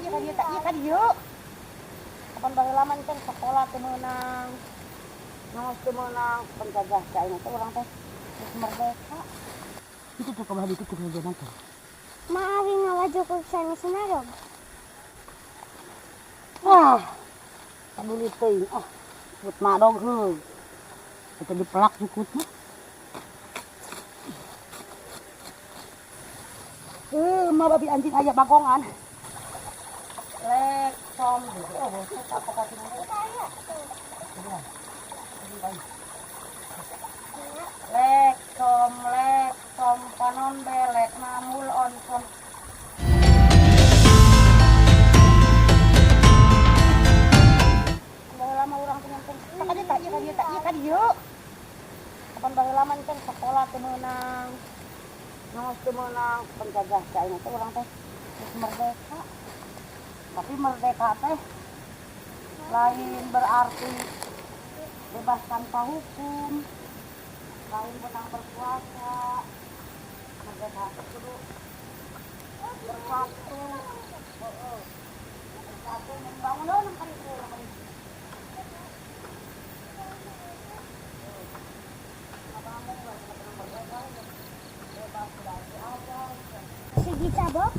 Ieu ka dieu tah, ieu ka dieu. Kapan baheula mah can sakola teu meunang, ngaos teu meunang, penjajah teh ayeuna teh urang teh geus merdeka. Itu tuh kabar itu tuh kerja nanti. Maawi ngawajukuk sanes narog. Ah, peduli teuing ah, buat madog heuh. Itu dipelak jukut mah. Mah babi anjing aya bagongan. Lek som gitu. Oh, bosnya tak apa Lek som lek som panon belek namul onsom. Baheula mah urang teh nyampeun ka dieu tah, ieu ka dieu tah, ieu ka dieu. Kapan baheula mah can sakola teu meunang, ngaos teu meunang, penjajah teh ayeuna teh urang teh geus merdeka. Tapi merdeka teh lain berarti bebas tanpa hukum, lain menang berkuasa. Merdeka teh kudu bersatu, heeh. Bersatu membangun oh, nang kali urang kali. Sigi cabok.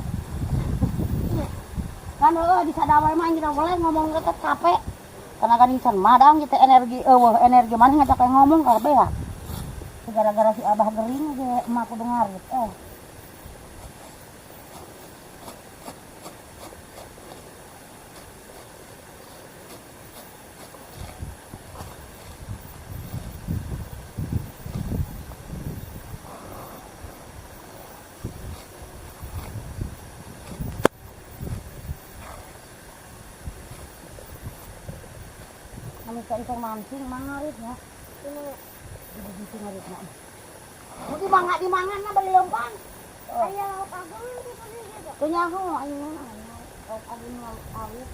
Kan heueuh di sadawai mah kita boleh ngomong ke capek. Karena kan insan madang kita energi eueuh energi mana ngajak kayak ngomong kabeh ya. Gara-gara si Abah gering ge emak kudu ngarit eh. Anu can mancing mangarit ya. Di situ ngaritna. Mun dimanga dimangan mah bari leumpang. Aya lauk agung di pagi gitu. Teu nyaho aing mah lauk agung lauk awit.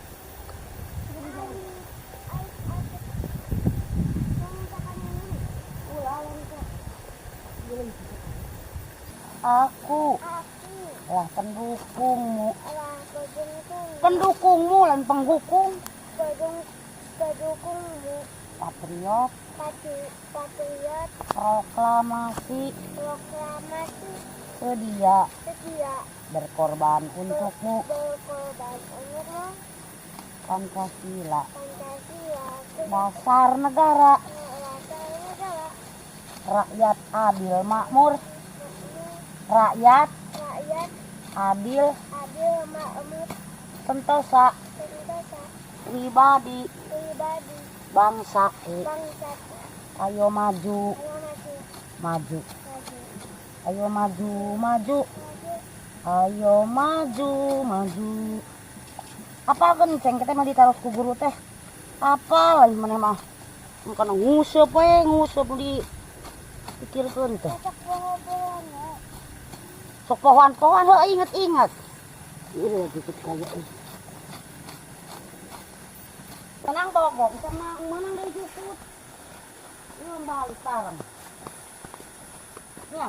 Aku lah pendukungmu. Pendukungmu lan penggukung. Pendukungmu. Patriot. Patriot. Proklamasi. Proklamasi. Sedia. Sedia. Berkorban untukmu. Berkorban untukmu. Pancasila. Pancasila. Dasar negara. Dasar negara. Rakyat adil makmur. Rakyat. Rakyat. Adil. Adil makmur. Sentosa. Sentosa. Pribadi. Pribadi. Bangsaku. Bangsaku. Ayo maju. Ayo maju. Maju. Maju. Ayo maju, maju. Ayo maju, maju. Apa kan ceng kita mah ditaruh ku guru teh. Apa lain maneh mah. Kana nguseup we, nguseup di pikirkeun teh. Sok pohoan-pohoan heuh inget-inget. Ieu lagi kaya euy. Tenang bogok, sama menang dari jukut. Ieu balik bareng. Ya.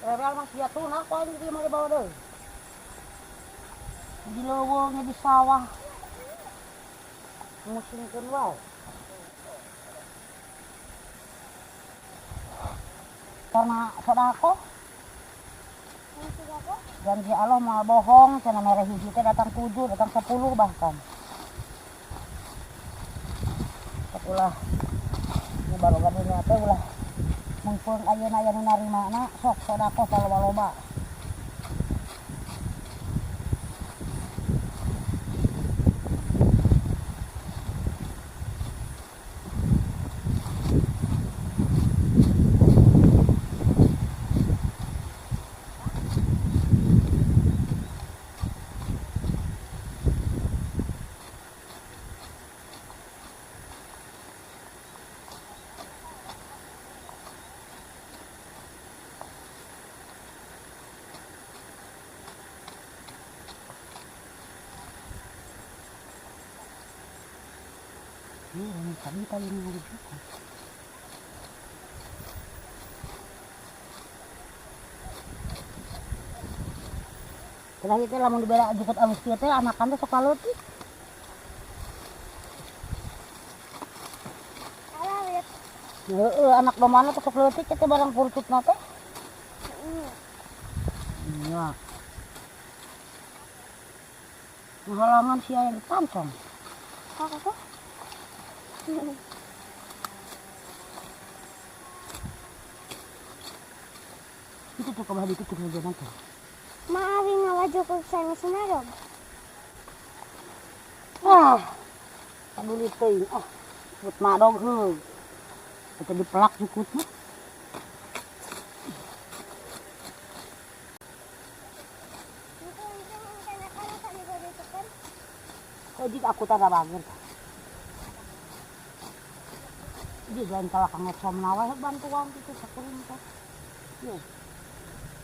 Rebel mas dia tuh nak paling dia mau dibawa deh. Di leuweungnya di sawah. Musingkeun wae. Karena sedekah. Janji Allah mau bohong, cenah mere hiji teh datang 7, datang 10 bahkan. Sok ulah nu baroga dunya teh ulah mungpun ayeuna aya nu narimana sok sedekah loba-loba. Ini tadi tadi ini juga. Padahal itu lamun dibere jukut alus kieu teh anakan teh sok leutik. Heeh, anak domana teh sok leutik teh barang purcutna teh. Iya. Halangan sia yang dipancong. Apa? Itu tuh kabah ditutup aja nanti. Maafin ngawajuk sana senarong. Ah, peduli teuing. Ah, buat mak dong heuh. Kita dipelak jukutnya. Kok jika aku tanda bager. Jadi lain kalau kang ngecom nawa bantuan gitu sakuring teh. Iya.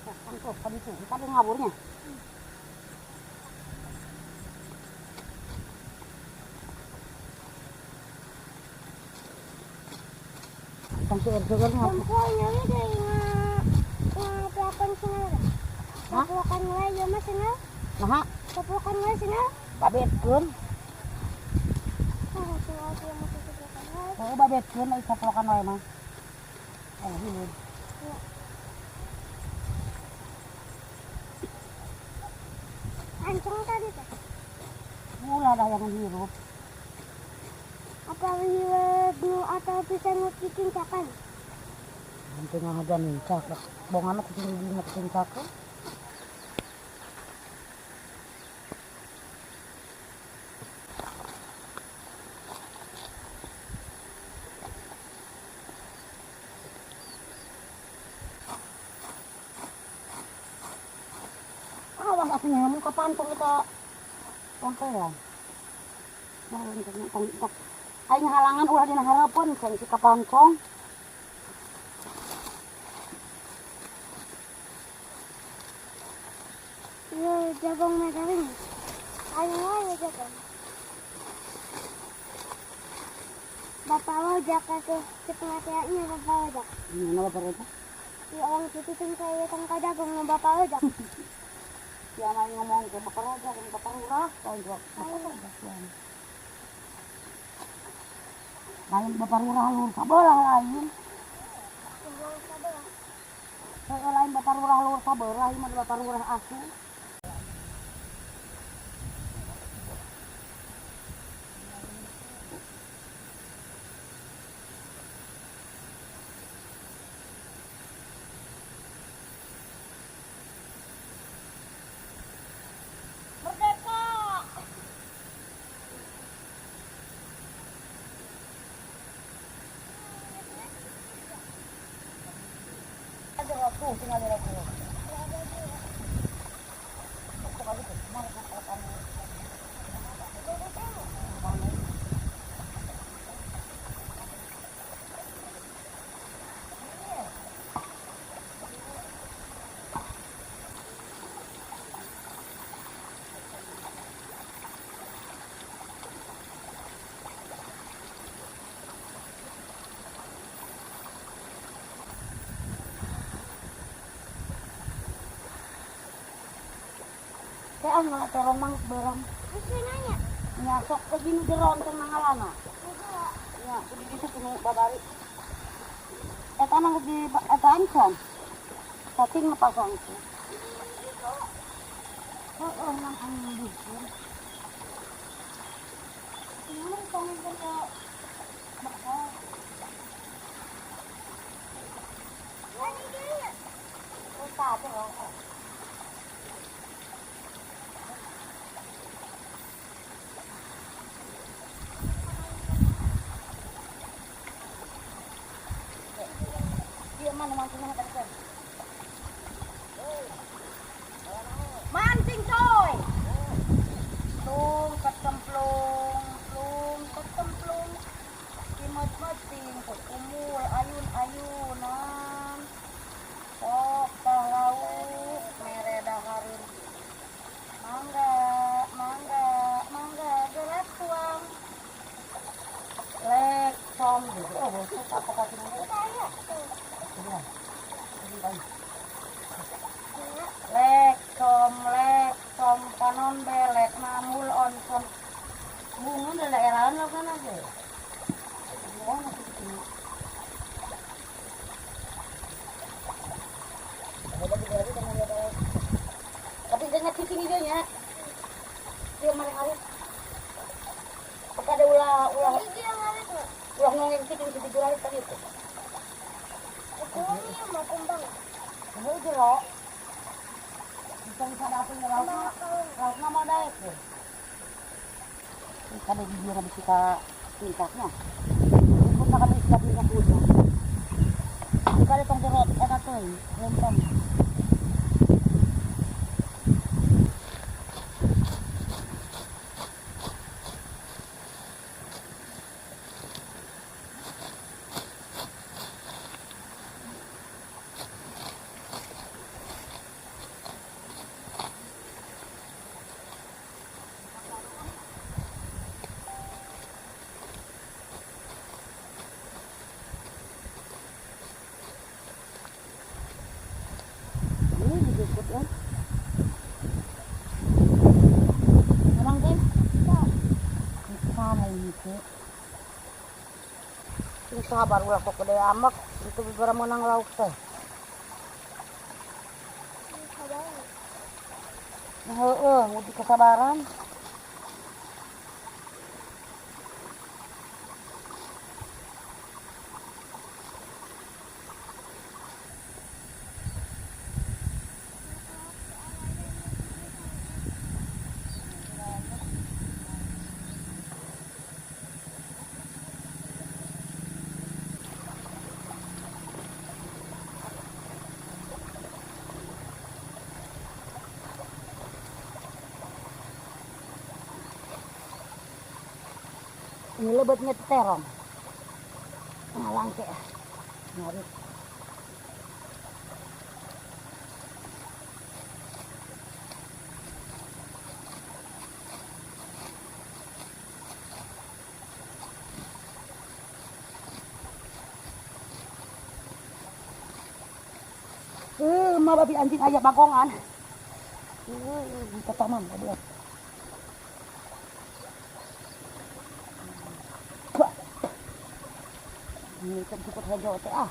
Tuh, tadi tuh, tadi ngaburnya. Tong seueur-seueur ngapuk. Jempolnya we deui ngapelakan cenah. Hah? Kaplokan wae ieu mah cenah. Naha? Kaplokan wae cenah. Babetkeun. Oh, cenah ieu mah kaplokan wae. Oh, babetkeun ai kaplokan wae mah. Oh, hileud. Ancung tadi teh. Ulah dah yang hirup. Apa hirup nu atau bisa nu dicincakan? Nanti ngahajan nincak. Bongan kucing di nu kecincakan. Awas atuh nyamuk ka pantong eta. Tongkean. Tong. Aing halangan ulah dina hareupeun ceng si kapancong. Yo jagong madaring. Aing wae jagong. Bapak wajak atuh cepatnya bapak wajak. Mana bapak wajak? Ya orang situ teh saya tangka jagung bapak wajak. Ya main ngomong ke bapak wajak, ke bapak lurah, tonjok. Lain bapak lurah lur sabelah lain. Saya lain bapak lurah lur sabelah, ieu mah bapak lurah asli. Merdeka! Tuh, tinggal di aku. Kayak nggak terong mang berang. Terus nanya. Ya sok ke gini jeron teh mangalana. Ya, kudu ditu kudu babari. Eta mah di eta ancan. Tapi ngepasang teh. Heeh, nang anu bikin. Ini tong ke bakal. Ada dia. Oh, tak ada. Mancing coy. Tung kecemplung, plung kecemplung. Kimet-meting kumul ayun-ayunan. Sok tah laut. nya. Ieu mah ngarit. Ada ulah ulah Hiji yang ngarit mah. Ulah ngongeng kitu di juralit tadi itu. Kumbang ieu mah kumbang. Heuh jero. Bisa bisa ada apa laukna. Laukna mah daek deh. Kada di dieu bisa ka tingkatnya. Ikut na kami sa tingkat puso. Kali tong jero eta teuing, lempeng. Ini dijemput ya. Emang kan? Sana itu. Ini sabar ulah kok gede amak itu beberapa menang lauk teh. Heeh, nguji kesabaran. Ini lebetnya terong. Ngalangke. Ngarit. Mah babi anjing aya bagongan. Di taman goblok. Ini kan cukup hejo teh ah.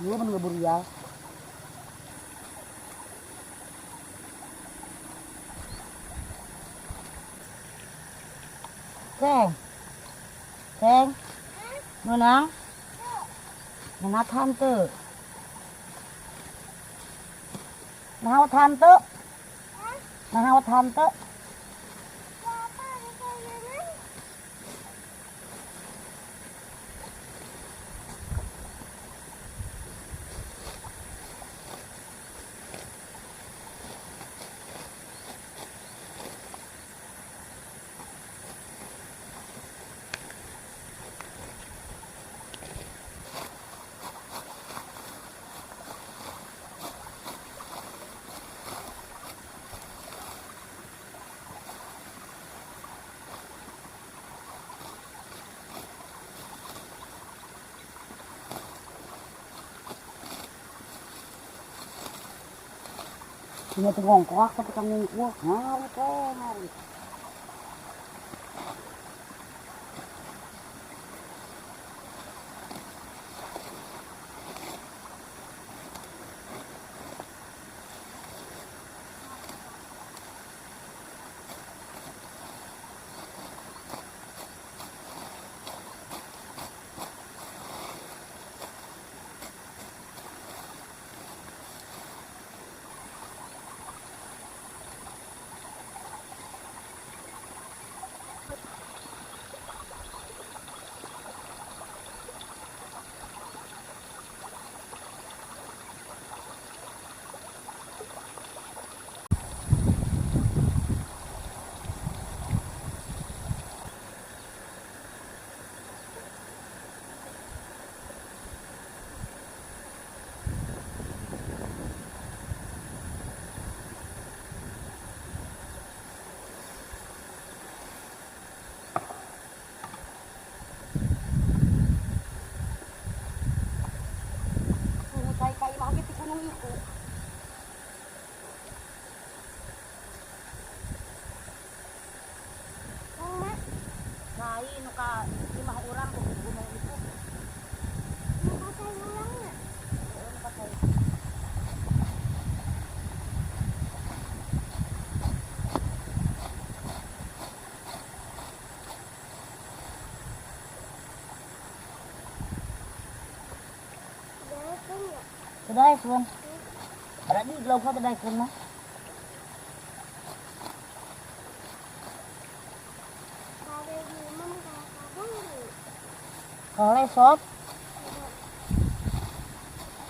Ieu mun ngeburial. Ceng. Ceng. Meunang? Meunang tante. Nah, tante. Nah, tante. Ini tuh ngongkok, tapi kan ngongkok. Ngarit, ngarit. Teu daekeun. Berarti laukna teu daekeun mah. Kale sob.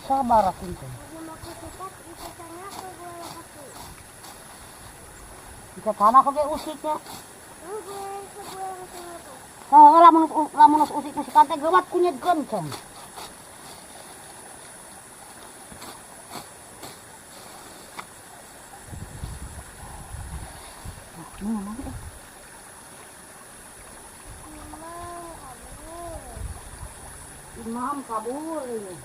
Sabar aku teh. Jika tanah kok usiknya. Oh, lamun usik-usikan teh geuwat kunyit genceng. Imam kabur ini.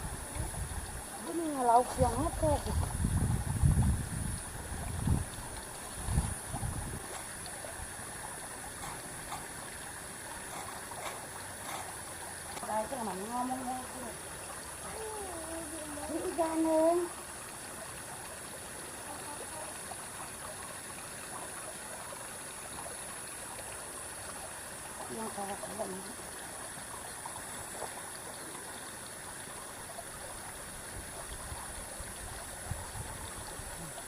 Ini lauk yang apa? Ngomong ini jangan. Yang kalau ini.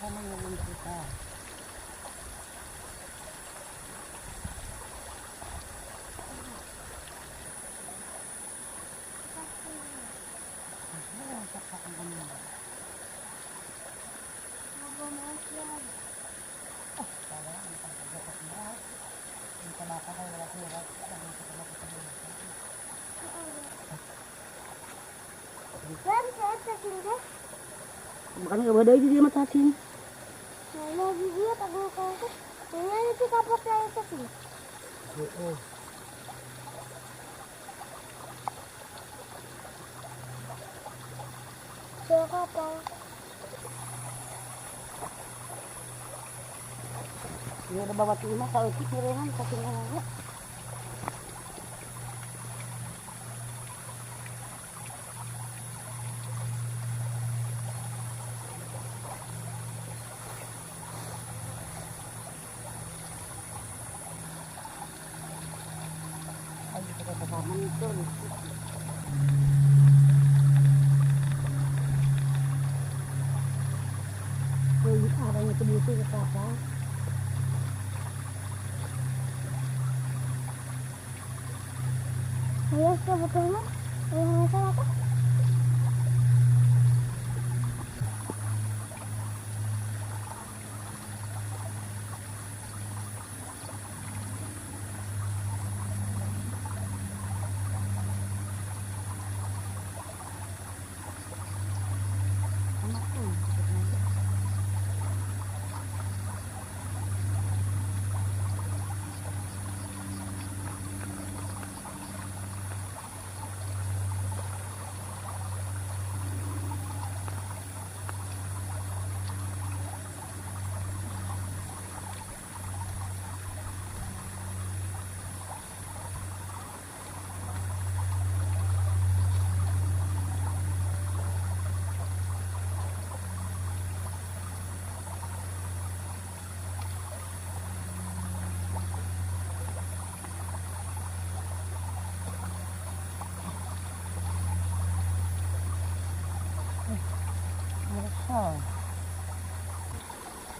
Sama ngomong kita. Makanya nggak ada dia mah cacing. Nah, dia tak boleh kau. Ini nanti kapok saya cacing. Oh. Siapa? Ini ada bawa cuma kalau kikiran cacing aja. Arahnya ke situ ke kapal. Ayo sebetulnya yang masalah apa?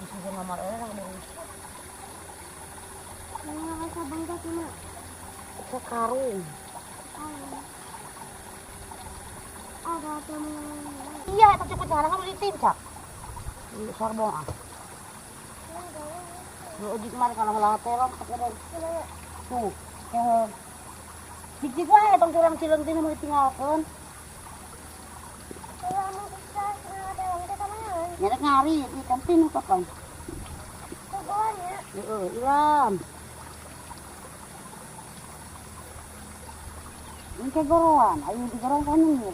Bisa nomor orang dari sekarung. Iya, itu cukup sekarang kan ditincak. Sorbong ah. Lu uji kemarin kalau ngelah terong kemudian tuh, dik-dik wae tong curang cileung teh mau ditinggalkeun. Nyerek ngari, ikan tin apa kan? Heeh, ilam. Ini kegoroan, ayo digorong kan ini.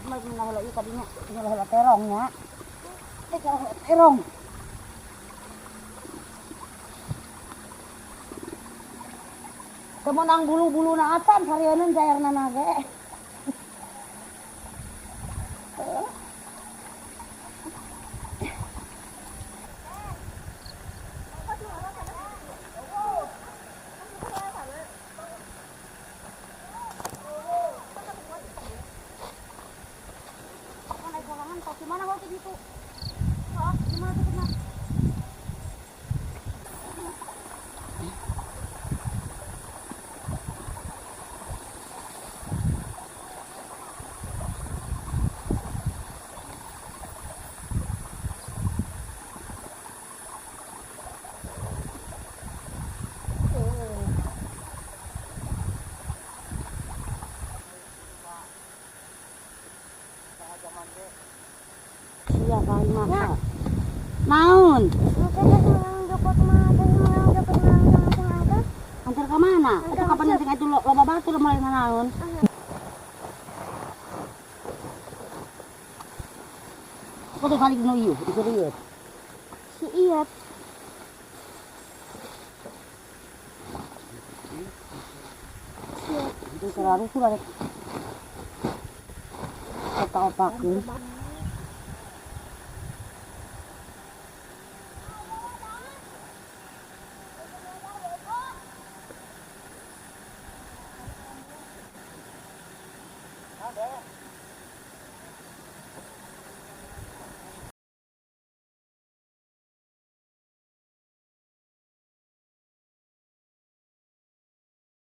Cuma heula ieu tadinya, heula terongnya. Kalau terong. Kemenang bulu-bulu na acan sarieun cairna nage. Iya ka imah. Naon? Mungkin geus meunang jukut mah, geus meunang jukut meunang langsung antar. Antar ka mana? Atuh kapan nanti atuh loba batur mulai naon? Kok tuh balik nu ieu, ieu. Si Iyat. Itu selalu sudah rek. Kota opakeun.